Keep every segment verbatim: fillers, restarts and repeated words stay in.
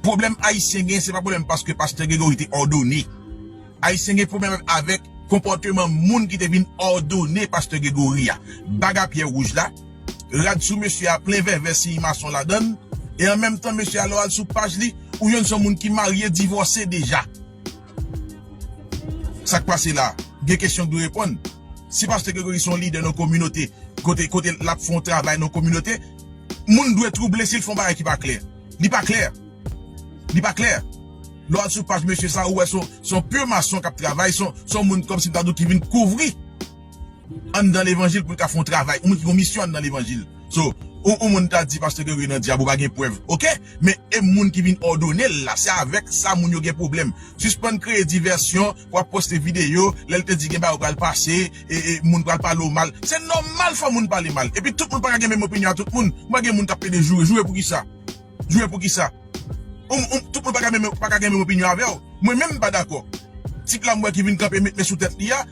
Pwoblèm Ayisyen gen, se pa pwoblèm paske pastè Gregory te òdone. Ayisyen gen pwoblèm avèk konpòteman moun ki te vin òdone pastè Gregory a. Bag a pyè wouj la, rad sou mesye a plen vèvè siy mason ladan l, e an menm tan mesye a lè w al sou paj li, ou jwenn se yon moun ki marye, divòse deja. Sa k pase la? Gen kesyon k dwe reponn. Si pastè Gregory se yon lidè nan kominote, kote, kote l ap fè yon travay nan kominote, moun dwe twouble si l fè yon bagay ki pa klè. Li pa klè. Li pa klè. Lè w al sou paj mesye sa, ou wè se yon, se yon pur mason k ap travay, se yon, se yon moun kòmsi m ta di w ki vin kouvri anndan levanjil pou l ka fè yon travay. Yon moun ki gen yon misyon anndan levanjil. So, yon, yon moun ta di pastè Gregory nan dyab, ou pa gen prèv. Oke? Men e moun ki vin òdone l la, se avèk sa moun yo gen pwoblèm. Sispann kreye divèsyon, w ap poste videyo, lè l te di gen bagay pral pase, e, e moun pral pale w mal. Se nòmal fò moun pale mal. Epi tout moun pa ka gen menm opinyon a tout moun. M pa gen moun k ap plede joure. Joure pou kisa? Joure pou kisa? Ou, ou, tout moun pa ka menm, pa ka gen menm opinyon avè w. Mwen menm m pa dakò. Tip la m wè ki vin kanpe met men sou tèt li a,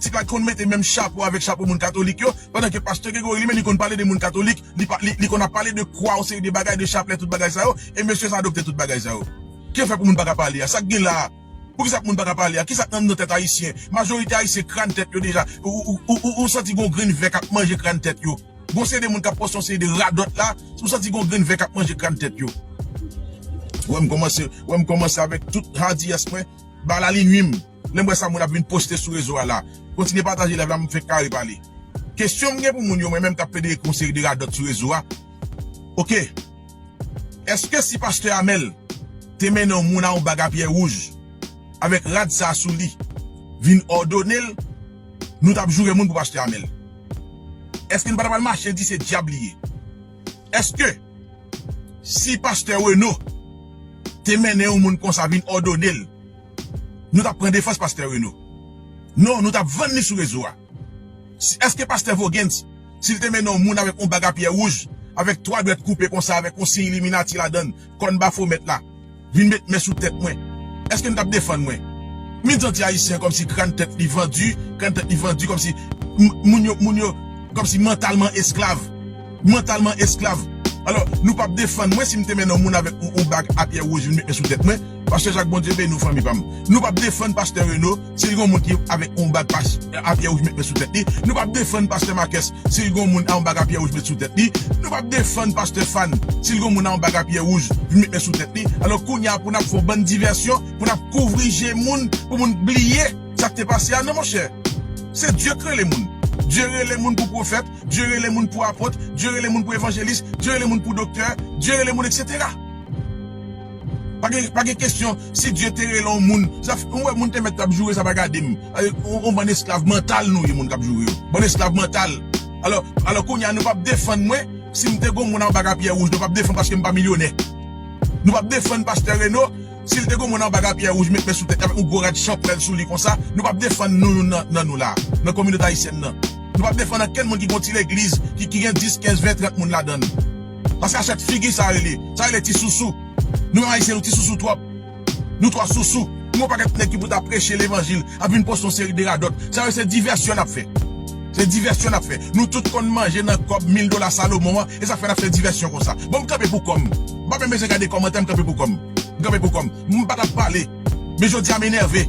tip la ki konn mete menm chapo avèk chapo moun katolik yo, pandan ke pastè Gregory li menm li konn pale de moun katolik, li, pa, li, li konn ap pale de kwa, yon seri de bagay, de chaplè, tout bagay sa yo, e mesye sa adopte tout bagay sa yo. Ki fè pou moun pa ka pale a? Sa k gen la a? Poukisa pou moun pa ka pale a? Kisa k nan, nan tèt Ayisyen? Majorite Ayisyen kràn tèt yo deja. Ou, ou, ou, ou, ou santi gon grenn vè k ap manje kràn tèt yo. Gon seri de moun k ap poste yon seri de radòt la, ou santi gon grenn vè k ap manje kràn tèt yo. Wè m kòmanse, wè m kòmanse avèk tout hadiyès mwen, ba la li nwi m. Lè m wè sa moun ap vin poste sou rezo a la. Kontinye pataje live la, m fenk kare pale. Kesyon m gen pou moun yo, mwen menm k ap plede ekri yon seri de radòt sou rezo a. Oke. Èske si pastè Amèl te mennen yon moun a yon bag a pyè wouj, avèk rad sa a sou li, vin òdone l, nou t ap joure moun pou pastè Amèl? Èske n pa t ap al mache di se dyab li ye? Èske si pastè Reno te mennen yon moun konsa vin òdone l, nou t ap pran defans pastè Reno? Non, nou t ap vann li sou rezo a. Si, èske pastè Voguens, si l te mennen yon moun avèk yon bag a pyè wouj, avèk twa dwèt koupe konsa, avèk yon siy Iliminati ladan l, kòn Bafomèt la, vin met men sou tèt mwen, èske n t ap defann mwen? Min santi Ayisyen kòmsi kràn tèt li vandi, kràn tèt li vandi, kòmsi m- moun yo, moun yo, kòmsi mantalman esklav. Mantalman esklav. Alò, nou p ap defann mwen si m te mennen yon moun avèk yon, yon bag a pyè wouj vin met men sou tèt mwen. Pastè Jak, Bondye beni w, fanmi pa m. Nou p ap defann pastè Reno si l gen yon moun ki avèk yon bag pas- a pyè wouj met men sou tèt li. Nou p ap defann pastè Makès si l gen yon moun a yon bag a pyè wouj met sou tèt li. Nou p ap defann pastè Fan si l gen yon moun a yon bag a pyè wouj vin met men sou tèt li. Alò, kounye a, pou n ap fè yon bann divèsyon, pou n ap kouvri je moun, pou moun bliye sa k te pase a. Non, monchè. Se Dye k rele moun. Dye rele moun pou pwofèt, Dye rele moun pou apot, Dye rele moun pou evanjelis, Dye rele moun pou doktè, Dye rele moun, etsetera. Pa gen, pa gen kesyon si Dye te rele yon moun. Sa, ou wè moun te mèt t ap joure, sa pa gade m. Yon, yon bann esklav mantal nou ye, moun k ap joure yo. Bann esklav mantal. Alò, alò kounye a, nou p ap defann mwen si m te gon moun a yon bag a pyè wouj. Nou p ap defann paske m pa milyonè. Nou p ap defann pastè Reno si l te gon moun a yon bag a pyè wouj met men sou tèt avèk yon gwo rad chanpwèl sou li konsa. Nou p ap defann nou youn nan, nan nou la, nan kominote ayisyèn nan. Nou p ap defann ankenn moun ki gon ti legliz, ki, ki gen dis, kenz, ven, trant moun ladan l. Paske a chak figi sa rele. Sa rele ti sousou. Nou menm Ayisyen, nou ti sousou twòp. Nou twò sousou. Nou yon pakèt nèg ki pou ta preche levanjil, ap vin poste yon seri de radòt. Sa yo se divèsyon n ap fè. Se divèsyon n ap fè. Nou tout konn manje nan kòb mil dola Salomon an, e sa fè n ap fè divèsyon konsa. Bon, m kanpe pou kò m. M pa menm bezwen gade kòmantè, m kanpe pou kò m. M kanpe pou kò m. M pa t ap pale. Men jodi a m enève.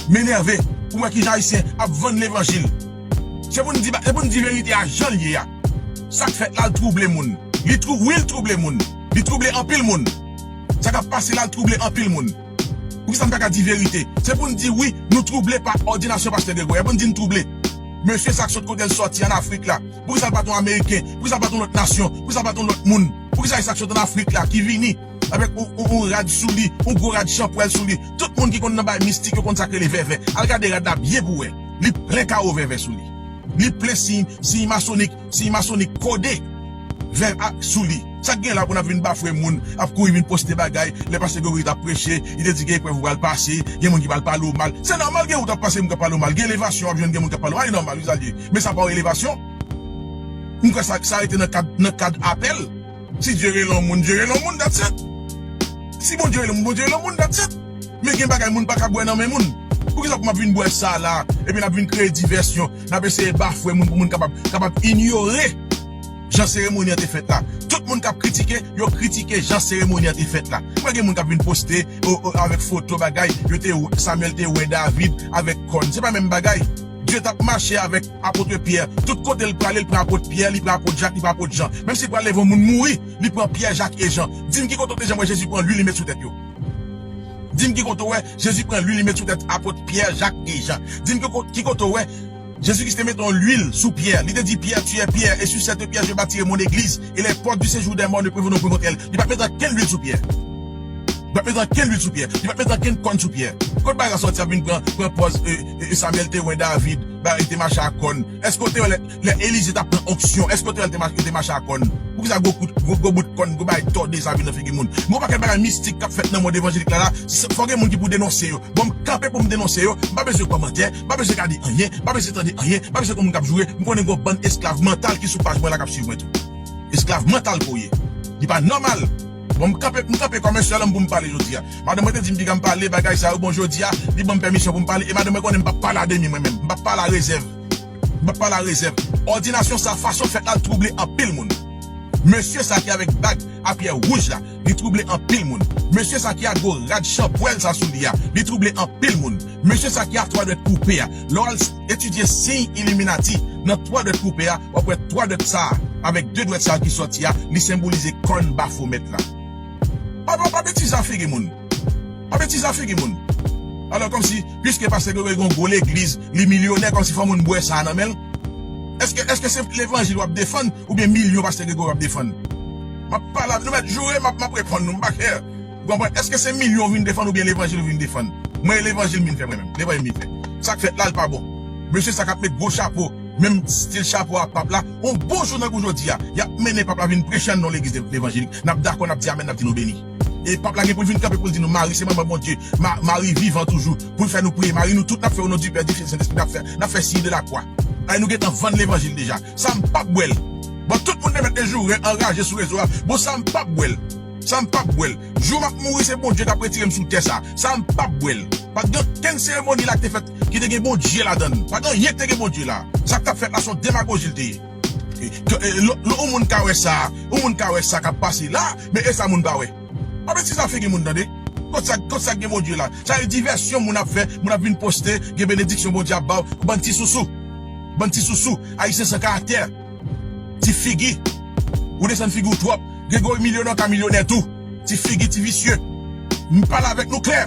M enève. Pou m wè kijan Ayisyen ap vann levanjil. Se pou n di, se pou n di verite a jan l ye a. Sa k fèt la, l twouble moun. Li twou, wi, l twouble moun. Li twouble anpil moun. Sa k ap pase la, l twouble anpil moun. Poukisa n pa ka di verite? Se pou n di wi, nou twouble pa òdinasyon pastè Gregory. E pou n di n twouble. Mesye sa k sot kote l sòti ann Afrik la. Poukisa l pa t yon Ameriken? Poukisa l pa t yon lòt nasyon? Poukisa l pa t yon lòt moun? Poukisa e sa k sot ann Afrik la ki vini avèk yon, yon, yon rad sou li, yon gwo rad chanpwèl sou li? Tout moun ki konn nan bagay mistik, yo konn sa k rele vèvè. Al gade rad la byen pou wè. Li plen kawo vèvè sou li. Li plen siy, siy masonik, siy masonik kode vèv a sou li. Sa k gen la pou n ap vin bafwe moun, ap kouri vin poste bagay, lè pastè Gregory t ap preche, li te di gen eprèv ou pral pase, gen moun ki pral pale w mal. Se nòmal gen ou t ap pase moun k ap pale w mal, gen elevasyon w ap jwenn gen moun k ap pale w mal, e nòmal wi sa l ye. Men sa pa yon elevasyon. M kwè sa, sa rete nan kad, nan kad apèl. Si Dye rele yon moun, Dye rele yon moun, that's it. Si Bondye rele moun, Bondye rele yon moun, that's it. Men gen bagay moun pa ka bwè nan men moun. Poukisa pou m ap vin bwè sa la, epi n ap vin kreye divèsyon, n ap eseye bafwe moun pou moun kapab, kapab inyore jan seremoni an te fèt la? Tout Moun k ap kritike, yo kritike jan seremoni an te fèt la. Mwen gen moun k ap vin poste o, o, avèk foto bagay, yo te, Samuel te wè David avèk kòn. Se pa menm bagay. Dye t ap mache avèk apot Pyè. Tout kote l prale, l pran apot Pyè, li pran apot Jak, li pran apot Jan. Menm si l pral leve yon moun mouri, li pran Pyè, Jak e Jan. Di m ki kote w te janm wè Jezi pran lwil li met sou tèt yo? Di m ki kote w wè Jezi pran lwil li met sou tèt apot Pyè, Jak e Jan? Di m ki ko-, ki kote w wè Jezi Kris te mete yon lwil sou Pyè. Li te di, Pierre, tu es Pierre, et sur cette pierre, je bâtirai mon église, et les portes du séjour des morts ne prévaudront point contre elle. Li pa t mete ankenn lwil sou Pyè. Li pa t mete ankenn lwil sou Pyè. Li pa t mete ankenn kòn sou Pyè. Kot bagay la sòti ap vin pran, pran pòz, e, e, Samuel te wè David, ba, li te mache ak kòn? Èske w te wè lè, lè Elize t ap pran onksyon, èske w te wè l te mache, te mache ak kòn? Poukisa gwo kout, gwo, gwo bout kòn, gwo bagay tòde sa vin nan figi moun? Gon pakèt bagay mistik k ap fèt nan mond evanjelik la, la. Fò gen moun ki pou denonse yo. Bon, m kanpe pou m denonse yo. M pa bezwen kòmantè, m pa bezwen gade anyen, m pa bezwen tande anyen, m pa bezwen gen moun k ap joure. M konnen gon bann esklav mantal ki sou paj mwen la k ap swiv mwen tou. Esklav mantal ke w ye. Li pa nòmal. Bon, m kanpe, m kanpe kòm yon sèl òm pou m pale jodi a. Madanm mwen te di m piga m pale bagay sa yo, bon, jodi a, li ban m pèmisyon pou m pale. E madanm mwen konnen m p ap pale a demi mwen menm. M p ap pale a rezèv. M p ap pale a rezèv. Òdinasyon sa, fason fèt la, l twouble anpil moun. Mesye sa ki avèk bag a pyè wouj la, li twouble anpil moun. Mesye sa ki ak gwo rad chanpwèl sa sou li a, li twouble anpil moun. Mesye sa ki a twa dwèt koupe a, lè w al etidye siy Iliminati nan twa dwèt koupe a, w ap wè twa dwèt sa a, avèk de dwèt sa a ki sòti a, li senbolize kòn Bafomèt la. Pa, pa, pa betize a figi moun. Pa betize a figi moun. Alò, kòmsi, piske pastè Gregory gen yon gwo legliz, li milyonè, kòmsi fò moun bwè sa a nan men l. Èske, èske se levanjil w ap defann, oubyen milyon pastè Gregory w ap defann? M ap pale avè nou, mèt joure, m ap, m ap reponn nou, m pa kè. Ou konprann? Èske se milyon w vin defann oubyen levanjil ou vin defann? Mwen, levanjil m vin fè mwen menm. Levanjil m vin fè. Sa k fèt la, l pa bon. Mesye sa k ap met gwo chapo, menm stil chapo a pap la, yon bon jou nan kou jodi a, y ap mennen pap la vin preche anndan yon legliz levanjilik. N ap dakò, n ap di amèn, n ap di nou beni. E pap la gen pou l vin kanpe pou l di nou, Mari se manman Bondye, Ma-, Mari vivan toujou, pou l fè nou priye. Mari, nou tout n ap fè o non di Pè, di Fis, Sentespri, n ap fè, n ap fè siy de lakwa. Ay, nou gentan vann levanjil deja. Sa m p ap bwè l. Bon, tout moun te mèt te joure, anraje sou rezo a. Bon, sa m p ap bwè l. Sa m p ap bwè l. Jou m ap mouri, se Bondye k ap retire m sou tè sa. Sa m p ap bwè l. Pa t gen okenn seremoni la ki te fèt, ki te gen Bondye ladan l. Pa t gen anyen ki te gen Bondye la. Sa k t ap fèt la, se yon demagoji l te ye. E, ke, e, lo, lo, yon moun ka wè sa, yon moun ka wè sa k ap pase la, men e sa moun pa wè. Pa betize a figi moun, tande. Kot sa, kot sa k gen Bondye la? Sa e divèsyon moun ap fè, moun ap vin poste, gen benediksyon Bondye ap ba w, bann ti sousou. Bann ti sousou, Ayisyen san karaktè. Ti figi. Ou desann figi w twòp. Gregory milyonè, w ka milyonè tou. Ti figi, ti visye. M pale avèk nou klè.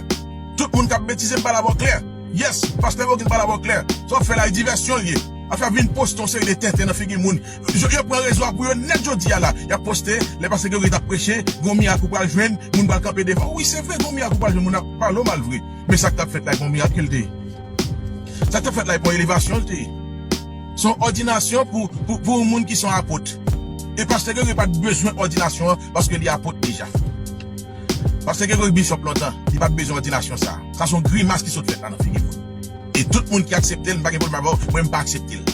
Tout moun k ap betize, m pale avè w klè. Yes, pastè Vogue, m pale avè w klè. Sa w ap fè la, e divèsyon l ye. Afè ap vin poste yon seri de tenten nan figi moun. Yo, yo pran rezo a pou yo nèt jodi a la. Y ap poste, lè pastè Gregory t ap preche, gon mirak ou pral jwenn, moun pral kanpe devan. Wi, se vre, gon mirak ou pral jwenn, moun ap pale w mal vre. Men sa k t ap fèt la, gon mirak ke l te ye. Sa k t ap fèt la, e pa yon elevasyon l te ye. Se yon òdinasyon pou, pou, pou yon moun ki se yon apot. E pastè Gregory pa t bezwen òdinasyon an paske li apot deja. Pastè Gregory bishop lontan, li pa t bezwen òdinasyon sa. Sa se yon grimas ki sot fèt la nan figi moun. E tout moun ki aksepte l, m pa gen pwoblèm avè w, mwen m pa aksepte l.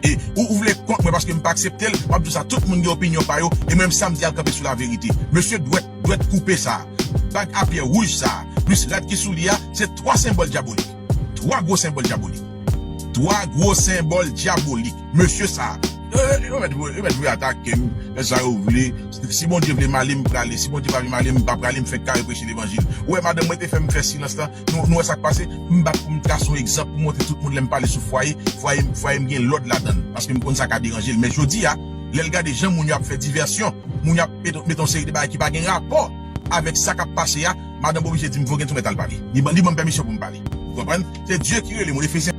E ou, ou vle kont mwen paske m pa aksepte l, m ap di w sa, tout moun gen opinyon pa yo, e mwen menm sa m di a kanpe sou laverite. Mesye dwèt, dwèt koupe sa, bag a pyè wouj sa, plis rad ki sou li a, se twa senbòl dyabolik. Twa gwo senbòl dyabolik. Twa gwo senbòl dyabolik. Mesye sa. Yo, yo, yo mèt, yo mèt vle atake m, fè sa yo vle. Si, si Bondye vle m ale, m prale. Si Bondye pa vle m ale, m pa prale, m fenk kare preche levanjil. Ou wè, madanm mwen te fè m fè silans lan. Nou, nou wè sa k pase? M bat pou m trase yon egzanp pou montre tout moun lè m pale sou fwaye, fwaye, fwaye m gen lòd ladan l. Paske m konn sa ka deranje l. Men jodi a, lè l gade jan moun yo ap fè divèsyon, moun yo ap mete, mete yon seri de bagay ki pa gen rapò avèk sa k ap pase a, madanm oblije di m, Vogue, ou mèt al pale. Li ban, li ban m pèmisyon pou m pale. Ou konprann? Se Dye ki rele moun. Efezyen